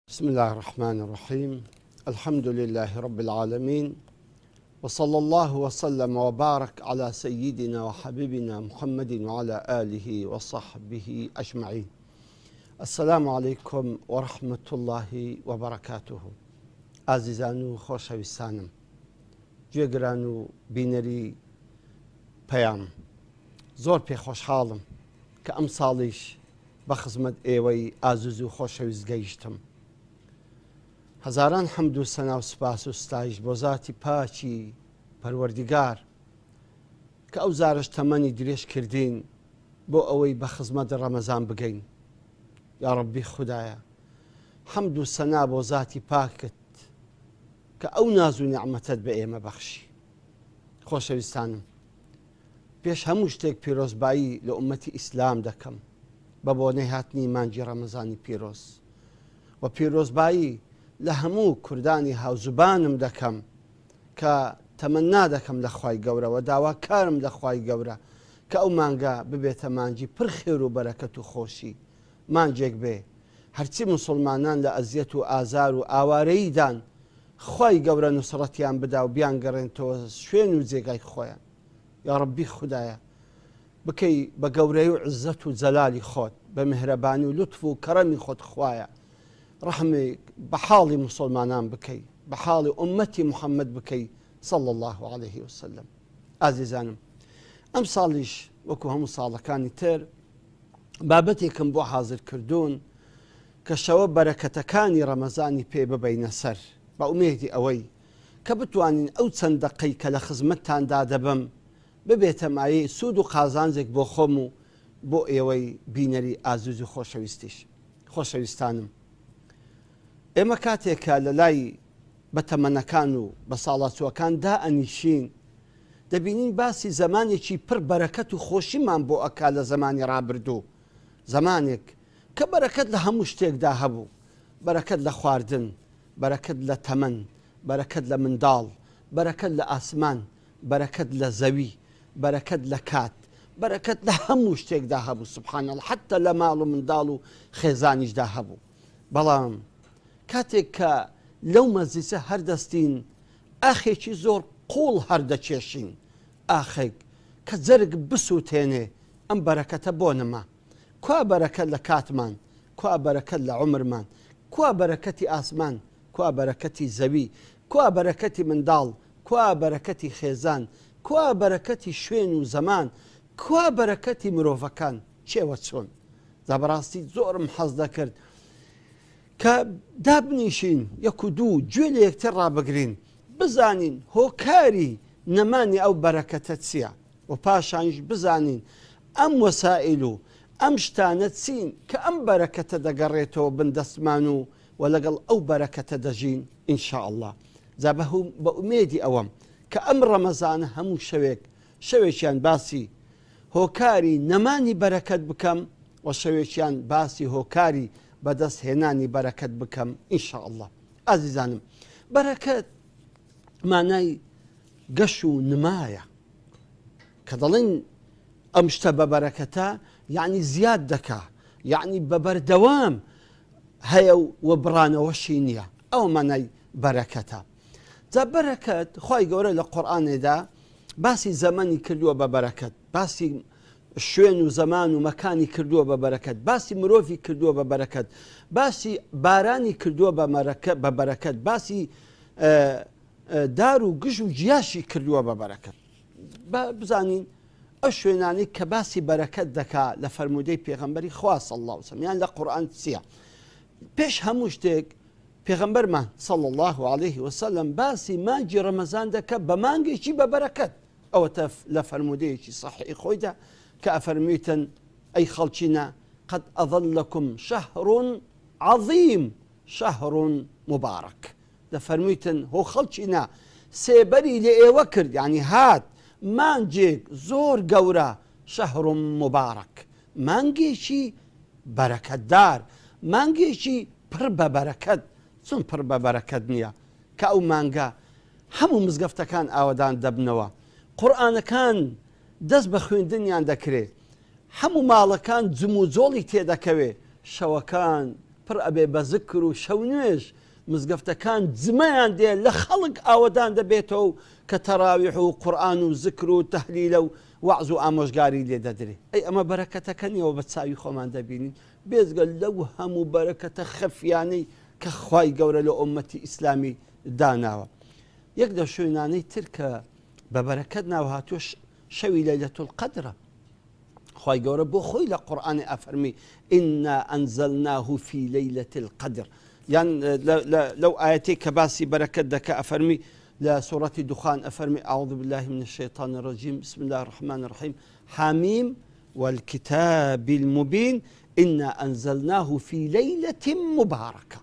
بسم اللە الرحمن الرحیم الحمد للە رب العالمین وصلی اللە وسلم وبارک علی سیدنا وحبیبنا محمد وعلی آله وصحبه اجمعین السلام علیکم ورحمة الله وبرکاته ئازیزان و خۆشەویستانم گوێگران و بینەری پەیام زۆر پێخۆشحاڵم کە ئەمساڵیش بە خزمەت ئێوەی ئازیز و خۆشەویست گەیشتم. هەزاران حەمد و سەنا و سوپاس و ستایش بۆ زاتی پاکی پەروەردیگار کە ئەو جارەش تەمەنی درێژ کردین بۆ ئەوەی بە خزمەت ڕەمەزان بگەین. یاڕەبی خودایە حەمد و سەنا بۆ زاتی پاکت کە ئەو ناز و نیعمەتەت بە ئێمە بەخشی. خۆشەویستانم پێش هەموو شتێک پیرۆزبایی لە ئوممەتی ئیسلام دەکەم بە بۆنەی هاتنی مانگی ڕەمەزانی پیرۆز و پیرۆزبایی لە هەموو کوردانی هاوزوبانم دەکەم کە تەمەنا دەکەم لە خوای گەورە و داواکارم لە خوای گەورە کە ئەو مانگە ببێتە مانگی پر خێر و بەرەکەت و خۆشی مانگێک بێ هەرچی موسڵمانان لە ئەزیەت و ئازار و ئاوارەییدان خوای گەورە نوسڕەتیان بدا و بیانگەڕێنتەوە شوێن و جێگای خۆیان. یاڕەبی خودایە بکەی بە گەورەی و عزەت و جەلالی خۆت بە میهرەبانی و لوتف و کەڕەمی خۆت خوایە ڕەحمی بە حاڵی موسڵمانان بکەی بە حاڵی ئومەتی محەممەد بکەی صلی الله علیه وسلم ئازیزانم ئەم ساڵیش وەکو هەموو ساڵەکانی تر بابەتێکم بۆ حاضر کردوون کە شەوە بەرەکەتەکانی ڕەمەزانی پێ ببینە سەر بە ئومێدی ئەوەی کە بتوانین ئەو چەند دەقەی کە لە خزمەتتاندا دەبم ببێتە مایەی سوود و قازانجێک بۆ خۆم و بۆ ئێوەی بینەری ئازیز و خۆشەویستیش. خۆشەویستانم ئێمە کاتێک کە لە لای بەتەمەنەکان و بەساڵاچووەکان دائەنیشین دەبینین باسی زەمانێکی پڕ بەرەکەت و خۆشیمان بۆ ئەکا لە زەمانی ڕابردوو، زەمانێک کە بەرەکەت لە هەموو شتێکدا هەبوو، بەرەکەت لە خواردن، بەرەکەت لە تەمەن، بەرەکەت لە منداڵ، بەرەکەت لە ئاسمان، بەرەکەت لە زەوی، بەرەکەت لە کات، بەرەکەت لە هەموو شتێکدا هەبوو سبحان اللە حەتتا لە ماڵ و منداڵ و خێزانیشدا هەبوو بەڵام کاتێک کە لەو مەجلیسە هەردەستین ئاخێکی زۆر قوڵ هەردەکێشین ئاخێک کە جەرگ بسووتێنێ ئەم بەرەکەتە بۆ نەما کوا بەرەکەت لە کاتمان کوا بەرەکەت لە عومرمان کوا بەرەکەتی ئاسمان کوا بەرەکەتی زەوی کوا بەرەکەتی منداڵ کوا بەرەکەتی خێزان کوا بەرەکەتی شوێن و زەمان کوا بەرەکەتی مرۆڤەکان چێوە چۆن جا بەڕاستی زۆرم حەز دەکرد کە دابنیشین یەک و دوو گوێ لە یەکتر ڕابگرین بزانین هۆکاری نەمانی ئەو بەرەکەتە چییە و پاشانیش بزانین ئەم وەسائیل و ئەم شتانە چین کە ئەم بەرەکەتە دەگەڕێتەوە بن دەستمان و و لەگەڵ ئەو بەرەکەتە دەژین ان شاء اللە جا بە ئومێدی ئەوەم کە ئەم ڕەمەزانە هەموو شەوێک شەوێکیان باسی هۆکاری نەمانی بەرەکەت بکەم و شەوێکیان باسی هۆکاری بەدەست هێنانی بەرەکەت بکەم ان شاء اللە ئازیزانم بەرەکەت مانای گەش و نمایە کە دەڵێن ئەم شتە بە بەرەکەتە یعنی زیاد دەکا یعنی بە بەردەوام هەیە و بڕانەوەشی نییە ئەو مانای بەرەکەتە جا بەرەکەت خی گەورە لە قورآانێدا باسی زەمەنی کردووە بە بەرەکەت باسی شوێن و زەمان و مەکانی کردووە بە بەرەکەت باسی مرۆڤی کردووە بە بەرەکەت باسی بارانی کردووە بە مەرەکە بە بەرەکەت باسی دار و گژ و گیاشی کردووە بە بەرەکەت. با بزانین ئەو شوێنانەی کە باسی بەرەکەت دەکا لە فەرموودەی پێغەمبەری خوا صلی اللە علیه وسلم یان لە قورئان چییە؟ پێش هەموو شتێک پێغەمبەرمان صلی الله علیه وسلم باسی مانگی ڕەمەزان دەکە بە مانگێکی بە بەرەکەت ئەوەتە لە فەرموودەیەکی صحیح خۆیدا کە ئەفەرموویتن ئەی خەڵکینە قد أظلكم شهر عظیم شهر مبارک دەفەرموویتن، هۆ خەڵکینە، سێبەری لە ئێوە کرد، یانی هات، مانگێک زۆر گەورە، شهر مبارک، مانگێکی بەرەکەتدار، مانگێکی پڕ بە بەرەکەت، چۆن پڕ بە بەرەکەت نییە، کە ئەو مانگە هەموو مزگەفتەکان ئاوەدان دەبنەوە، قورئانەکان دەست بە خوێندنیان دەکرێ، هەموو ماڵەکان جموجۆڵی تێدەکەوێ، شەوەکان. پڕ ئەبێ بە زکر و شەو نوێژ، مزگەفتەکان جمەیان دێ لە خەڵک ئاوەدان دەبێتەوە و کە تەراویح و قورئان و زکر و تەهلیلە و وەعز و ئامۆژگاری لێ دەدرێ. ئەی ئەمە بەرەکەتەکە نیە و بە چاوی خۆمان دەبینین؟ بێجگە لەو هەموو بەرەکەتە خەفیانەی کە خوای گەورە لە ئۆممەتی ئیسلامی داناوە. یەک لە شوێنانەی تر کە بە بەرەکەت ناو هاتووە شەوی لەیلەت القەدرە. خوای گەورە بۆ خۆی لە قورئانی ئەفەرمی إنا أنزلناه في ليلة القدر یان لەو ئاەتی کە باسی بەرەکەت دەکە ئەفەرمی لە سوڕەتی دخان ئەفەرمی أعوذ بالله من الشيطان الرجيم بسم الله الرحمن الرحيم حاميم والكتاب المبين إنا أنزلناه في ليلة مباركة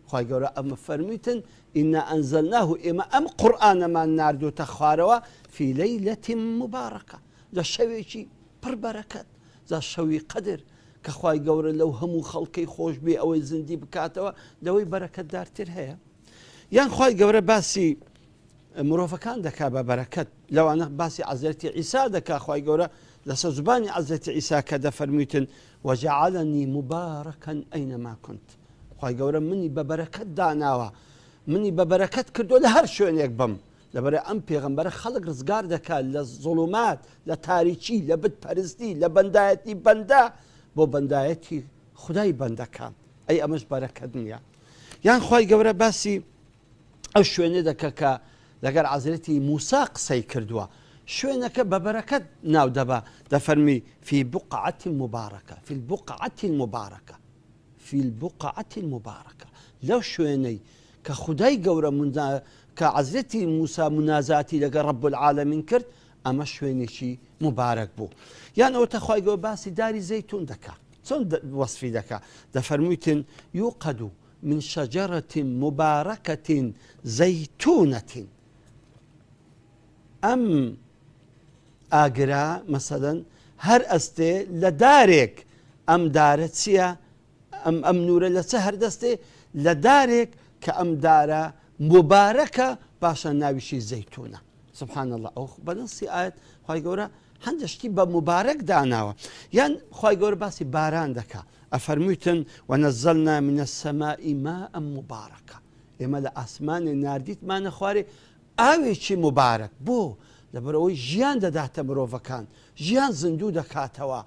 خوای گەورە ئەمە فەرموویتن إنا أنزلناه ئێمە ئەم قورئانەمان ناردۆتە خوارەوە في ليلة مباركة لە شەوێکی پڕ بەرەکەت، جا شەوی قەدر کە خوای گەورە لەو هەموو خەڵکەی خۆش بێ ئەوەی زیندی بکاتەوە لەوەی بەرەکەتدارتر هەیە؟ یان خوای گەورە باسی مرۆڤەکان دەکا بە بەرەکەت لەوانە باسی عەزرەتی عیسا دەکا خوای گەورە لەسەر زبانی عەزرەتی عیسا کە دەفەرموویتن وجعلنی مبارکا ئەینەما کنت خوای گەورە منی بە بەرەکەت داناوە منی بە بەرەکەت کردو لە هەر شوێنێک بم لەبەرئ ئەم پێغەمبەرە خەڵک ڕزگار دەکات لە زوڵومات، لە تاریکی، لە بت پەرستی، لە بەندایەتی بەندە بۆ بەندایەتی خودای بەندەکان. ئەی ئەمەش بەرەکەت نییە؟ یان خوای گەورە باسی ئەو شوێنە دەکە کە لەگەر عەزرەتی موسا قسەی کردووە. شوێنەکە بە بەرەکەت ناو دەبا، دەفەرمی فی بقعة مبارکە، فی البقعة المبارکە. فی البقعە المبارکە، لەو شوێنەی کە خودای گەورە کە عەزرەتی موسا مونازاتی لەگەڵ رب العالمین کرد، ئەمە شوێنێکی موبارەک بوو. یان ئەوەتا خوای گەورە باسی داری زەیتون دەکا، چۆن وەسفی دەکا؟ دەفەرموویتن یوقد من شجرة مبارکة زیتونة، ئەم ئاگرە مەسەلەن هەر ئەستێ لە دارێک ئەم دارە چییە ئەم ئەم نورە لە چ هەردەستێ لە دارێک کە ئەم دارە مبارەکە پاشان ناویشی زەیتونە سبحان الله ئەو بەنەسی ئاەت خی گەورە هەندە شتی بە مبارەک داناوە یان خی گەورە باسی باران دەکا ئەفەرموویتن ونزلنا من السماء ماء مباركا ئێمە لە ئاسمانێ ناردیتمانە خوارێ ئاوێکی موبارەک، بۆ؟ لەبەرئەوەی ژیان دەداتە مرۆڤەکان، ژیان زیندوو دەکاتەوە،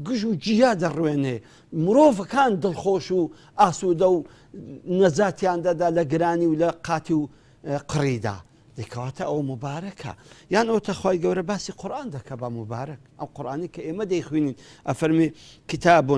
گژ و گیا دەڕوێنێ، مرۆڤەکان دڵخۆش و ئاسوودە و نەجاتیان دەدا لە گرانی و لە قاتی و قڕیدا. دەی کەواتە ئەوە موبارەکە. یان ئەوەتا خوای گەورە باسی قورئان دەکا بە موبارەک، ئەو قورئانەی کە ئێمە دەیخوێنین ئەفەرموێ کتاب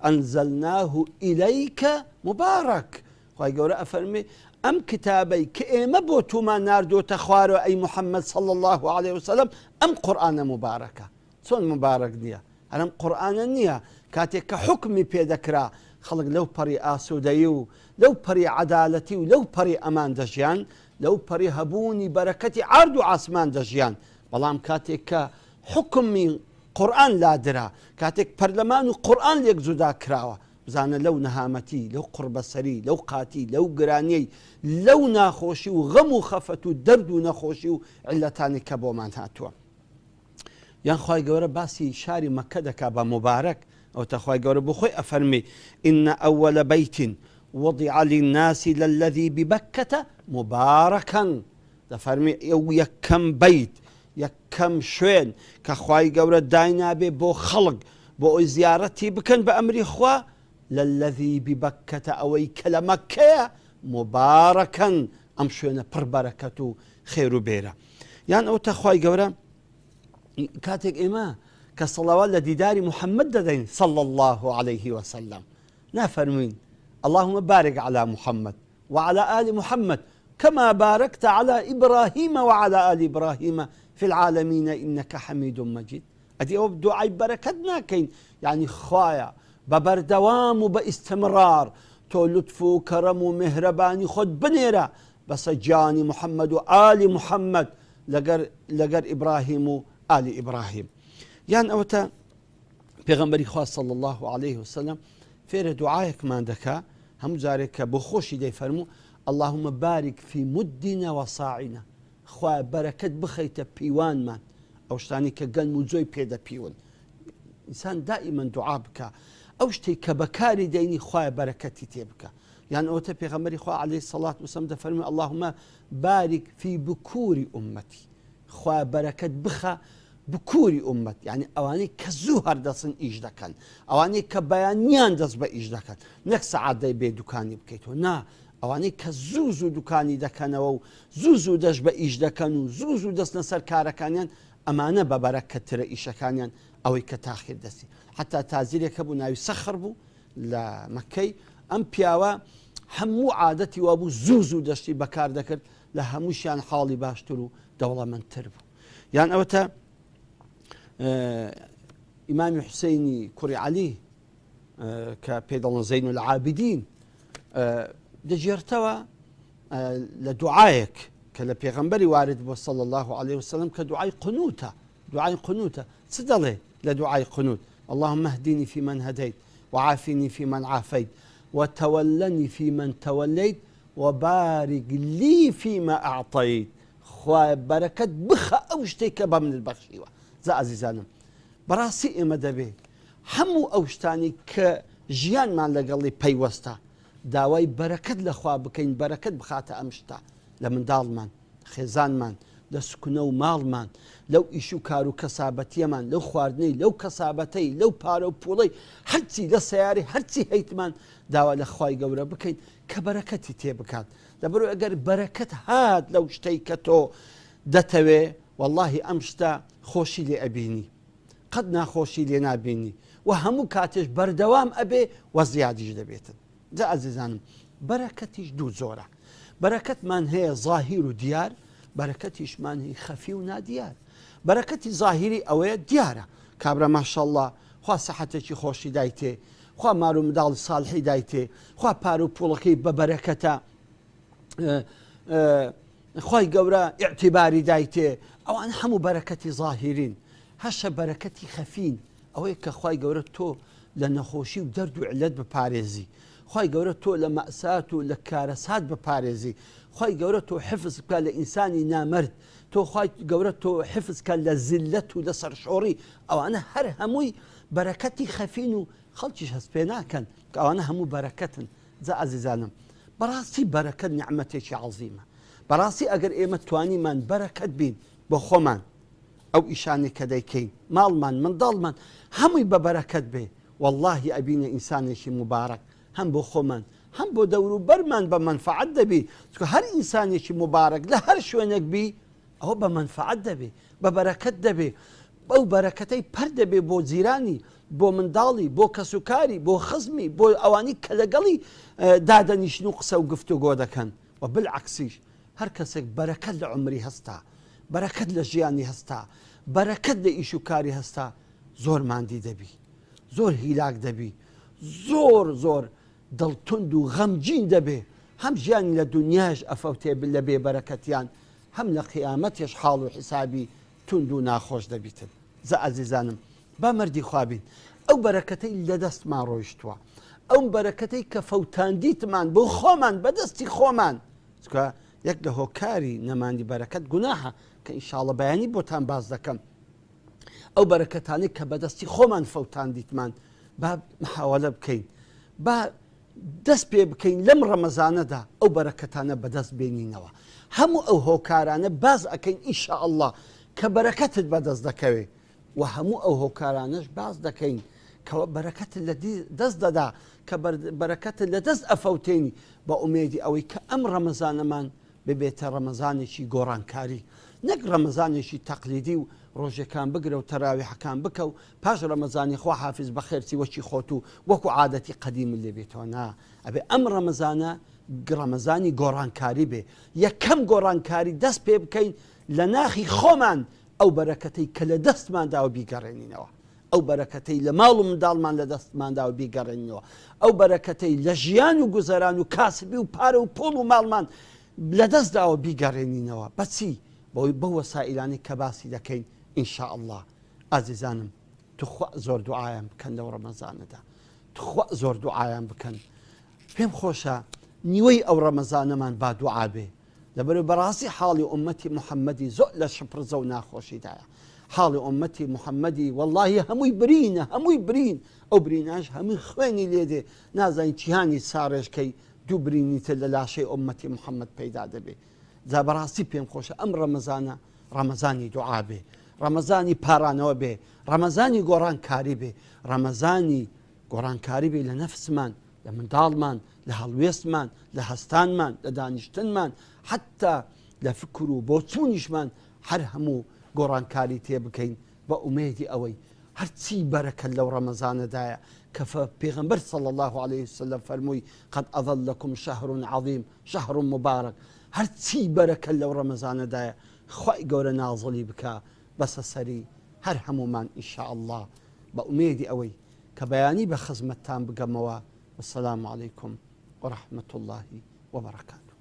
انزلناه الیک مبارک، خوای گەورە ئەفەرموێ، ئەم کتابەی کە ئێمە بۆ تومان ناردۆتە خوارەوە ئەی محمد صلی اللە علیە وسلم ئەم قورئانە موبارەکە. چۆن موبارەک نییە؟ هەر ئەم قورئانە نییە کاتێک کە حوکمی پێ دەکرا خەڵک لەو پەڕی ئاسوودەیی و لەو پەڕی عەدالەتی و لەو پەڕی ئەمان دەژیان، لەو پەڕی هەبوونی بەرەکەتی عەرد و عاسمان دەژیان، بەڵام کاتێک کە حوکمی قورئان لادرا، کاتێک پەرلەمان و قورئان لێک جودا کراوە، بزانە لەو نەهامەتی، لەو قوڕبەسەری، لەو قاتی، لەو گرانیەی، لەو ناخۆشی و غەم و خەفەت و دەرد و نەخۆشی و عیللەتانی کە بۆمان هاتووە. یان خوای گەورە باسی شاری مەککە دەکا بە موبارەک، ئەوەتا خوای گەورە بۆ خۆی ئەفەرمی، ان اول بیت وضع للناس للذی ببکە مبارکا، دەفەرمی ئەو یەکەم بەیت، یەکەم شوێن کە خوای گەورە داینابێ بۆ خەڵک بۆ ئەوی زیارەتی بکەن بە ئەمری خوا، للذی ببکە ئەوەی کە لە مەککەیە، مبارکا ئەم شوێنە پڕ بەرەکەت و خێر و بێرە. یان ئەوەتا خوای گەورە کاتێک ئێمە کە سەڵاوات لە دیداری محەممەد دەدەین صلی الله علیه وسلم نافەرموین اللهم بارک علی محمد وعلى آل محمد كما باركت على إبراهيم وعلى آل إبراهيم في العالمين إنك حميد مجيد. ئەدی ئەوە دوعای بەرەکەت ناکەین یعنی خوایە بە بەردەوام و بە ئیستمرار تۆ لوتف و کەرەم و مهرەبانی خۆت بنێرە بەسە گیانی محەممەد و ئالی محەممەد لەگەر لەگەر ئیبراهیم و ئالی ئیبراهیم یان ئەوەتە پێغەمبەری خوا صلی اللە علیه وسلم فێرە دوعایەکمان دەکا هەموو جارێک کە بۆ خۆشی دەیفەرموو اللهم بارک فی مدنا وصاعنا خوایە بەرەکەت بخەیتە پیوانمان ئەو شتانی کە گەنم و جۆی پێدەپیون ئینسان دائیمەن دوعا بکە. ئەو شتەی کە بەکاری دەینی خوایە بەرەکەتی تێ بکە. یان ئەوەتە پێغەمبەری خوا عەلەیهی سەڵات وسەلام دەفەرموێ اللهم بارک فی بکور امتی، خوایە بەرەکەت بخە بکوری ئومەت، یعنی ئەوانەی کە زوو هەردەسن ئیش دەکەن، ئەوانەی کە بەیانیان دەست بە ئیش دەکەن، نەک سەعات دەی بێ دوکانی بکەیتەوە، نا، ئەوانەی کە زوو زوو دوکانی دەکەنەوە و زوو زوو دەست بە ئیش دەکەن و زوو زوو دەستنە سەر کارەکانیان، ئەمانە بە بەرەکەتترە ئیشەکانیان ئەوەی کە تاخیر دەستی. حەتا تاجرێک هەبوو ناوی سەخر بوو لە مەککەی، ئەم پیاوە هەموو عادەتی وابوو زوو زوو دەستی بەکار دەکرد، لە هەمووشیان حاڵی باشتر و دەوڵەمەندتر بوو. یان ئەوەتە ئیمامی حوسەینی کوڕی عەلی کە پێ دەڵێن زەین العابدین دەگێڕتەوە لە دوعاەک کە لە پێغەمبەری وارد بۆ صلى الله عليه وسلم کە دوعای قنوتە دوعای قنوتە چ دەڵێ لە دوعای قنوت اللهم اهدني فيمن هديت وعافني فيمن عافيت وتولني فيمن توليت وبارك لي فيما أعطيت خوایە بەرەکەت بخە ئەو شتەی کە بە منت بەخشیوە. جا ئازیزانم بەڕاستی ئێمە دەبێ هەموو ئەو شتانەی کە ژیانمان لەگەڵی پەیوەستە داوای بەرەکەت لە خوا بکەین بەرەکەت بخاتە ئەم شتە لە منداڵمان خێزانمان لە سکنە و ماڵمان لەو ئیش و کار و کەسابەتیەمان لەو خواردنەی لەو کەسابەتەی لەو پارە و پوڵەی هەرچی لە سیارەی هەرچی هەیتمان داوا لە خوای گەورە بکەین کە بەرەکەتی تێ بکات لەبەرئەوەی ئەگەر بەرەکەت هات لەو شتەی کە تۆ دەتەوێ وەڵاهی ئەم شتە خۆشی لێ ئەبینی قەت ناخۆشی لێ نابینی و هەموو کاتێش بەردەوام ئەبێ و زیادیش دەبێتن جا ئازیزانم بەرەکەتیش دوو جۆرە بەرەکەتمان هەیە زاهیر و دیار بەرەکەتیشمان هی خەفی و نادیار بەرەکەتی زاهیری ئەوەیە دیارە کابرا ماشەڵڵا خوا سەحەتێکی خۆشی دایتێ خوا مار و منداڵی ساڵحی دایتێ خوا پارە و پوڵەکەی بە بەرەکەتە خوای گەورە ئیعتیباری دایتێ ئەوان هەموو بەرەکەتی زاهیرین هەشە بەرەکەتی خەفین ئەوەیە کە خوای گەورە تۆ لە نەخۆشی و دەرد و علەت بپارێزی خوای گەورە تۆ لە مەسات و لە کارەسات بپارێزی خوای گەورە تۆ حفز بکە لە ئینسانی نامەرد تۆ خوای گەورە تۆ حفز کە لە زلەت و لە سەرشۆڕی ئەوانە هەر هەمووی بەرەکەتی خەفین و خەڵکیش هەست پێ ناکەن کە ئەوانە هەموو بەرەکەتن جا ئازیزانم بەڕاستی بەرەکەت نیعمەتێکی عەزیمە بەڕاستی ئەگەر ئێمە توانیمان بەرەکەت بین بۆ خۆمان ئەو ئیشانەی کە دەیکەین ماڵمان منداڵمان هەمووی بە بەرەکەت بێ واللهی ئەبینە ئینسانێکی موبارەک هەم بۆ خۆمان هەم بۆ دەوروبەرمان بە مەنفەعەت دەبی چونکە هەر ئینسانێکی موبارەک لە هەر شوێنێک بی ئەوە بە مەنفەعەت دەبێ بە بەرەکەت دەبێ بەو بەرەکەتەی پەر دەبێ بۆ جیرانی بۆ منداڵی بۆ کەسوکاری بۆ خزمی بۆ ئەوانی کە لەگەڵی دادەنیشن و قسە و گفتوگۆ دەکەن و بالعکسیش هەر کەسێک بەرەکەت لە عومری هەستا بەرەکەت لە ژیانی هەستا بەرەکەت لە ئیش و کاری هەستا زۆر ماندی دەبی زۆر هیلاک دەبی زۆر زۆر دڵتوند و غەمگین دەبێ هەم ژیانی لە دونیاش ئەفەوتێ لە بێ بەرەکەتیان هەم لە قیامەتێش حاڵ و حیسابی توند و ناخۆش دەبیتن جا ئازیزانم با مەردی خوا بین ئەو بەرەکەتەی لە دەستمان ڕۆیشتووە ئەو بەرەکەتەی کە فەوتاندیتمان بۆ خۆمان بەدەستی خۆمان چکە یەک لە هۆکاری نەمانی بەرەکەت گوناحە کە ئینشاڵە بەیانی بۆتان باس دەکەم ئەو بەرەکەتانەی کە بەدەستی خۆمان فەوتاندیتمان با محاوەلە بکەین با دەست پێ بکەین لەم ڕەمەزانەدا ئەو بەرەکەتانە بەدەست بێنینەوە هەموو ئەو هۆکارانە باز ئەەکەین ئینشاءاللە کە بەرەکەتت بەدەست دەکەوێ و هەموو ئەو هۆکارانەش باز دەکەین کەەوە بەرەکەت لە دەست دەدا کە بەرەکەتت لە دەست ئەفەوتێنی بە ئومێدی ئەوەی کە ئەم ڕەمەزانەمان ببێتە ڕەمەزانێکی گۆڕانکاری نەک ڕەمەزانێکی تەقلیدی و ڕۆژەکان بگرە و تەراویحەکان بکە و پاش ڕەمەزانی خوا حافیز بەخێرچی وەکی خۆت و وەکو عادەتی قەدیمت لێ بێتەوە نا ئەبێ ئەم ڕەمەزانە ڕەمەزانی گۆڕانکاری بێ یەکەم گۆڕانکاری دەست پێ بکەین لە ناخی خۆمان ئەو بەرەکەتەی کە لە دەستمان داوە بیگەڕێنینەوە ئەو بەرەکەتەی لە ماڵ و منداڵمان لە دەستماندا و بیگەڕێنینەوە، ئەو بەرەکەتەی لە ژیان و گوزەران و کاسبی و پارە و پوڵ و ماڵمان لە دەست داوە بیگەڕێنینەوە. بە چی؟ بەوەی بەو وەسائیلانەی کە باسی دەکەین ان شاء اللە. ئازیزانم توخوا زۆر دوعایان بکەن لەو ڕەمەزانەدا، توخوا زۆر دوعایان بکەن. پێم خۆشە نیوەی ئەو ڕەمەزانەمان با دوعا بێ. لەبەرئەوەی بەڕاستی حاڵی ئوممەتی محمدی زۆر لە شپرزە و ناخۆشیدایە. حاڵی ئۆمەتی محەممەدی وەڵاهی هەمووی برینە هەمووی برین ئەو بریناش هەمووی خوێنی لێدێ نازانین چیهانی ساڕێژکەی دوو برینی تر لە لاشەی ئۆمەتی محەممەد پەیدا دەبێ جا بەڕاستی پێم خۆشە ئەم ڕەمەزانە ڕەمەزانی دوعا بێ ڕەمەزانی پارانەوە بێ ڕەمەزانی گۆڕانکاری بێ ڕەمەزانی گۆڕانکاری بێ لە نەفسمان لە منداڵمان لە هەڵوێستمان لە هەستانمان لە دانیشتنمان حتا لە فکر و بۆچوونیشمان هەر هەموو گۆڕانکاری تێ بکەین بە ئومێدی ئەوەی هەرچی بەرەکەت لەو ڕەمەزانەدایە کە پێغەمبەر صلی اللە علیه وسلم فەرمووی قد اظلکم شهر عظیم شهر مبارک هەرچی بەرەکەت لەو ڕەمەزانەدایە خوای گەورە نازڵی بکا بەسە سەری هەر هەموومان ان شاء اللە بە ئومێدی ئەوەی کە بەیانی بە خزمەتتان بگەمەوە والسلام علیکم ورحمة اللە وبرکاته.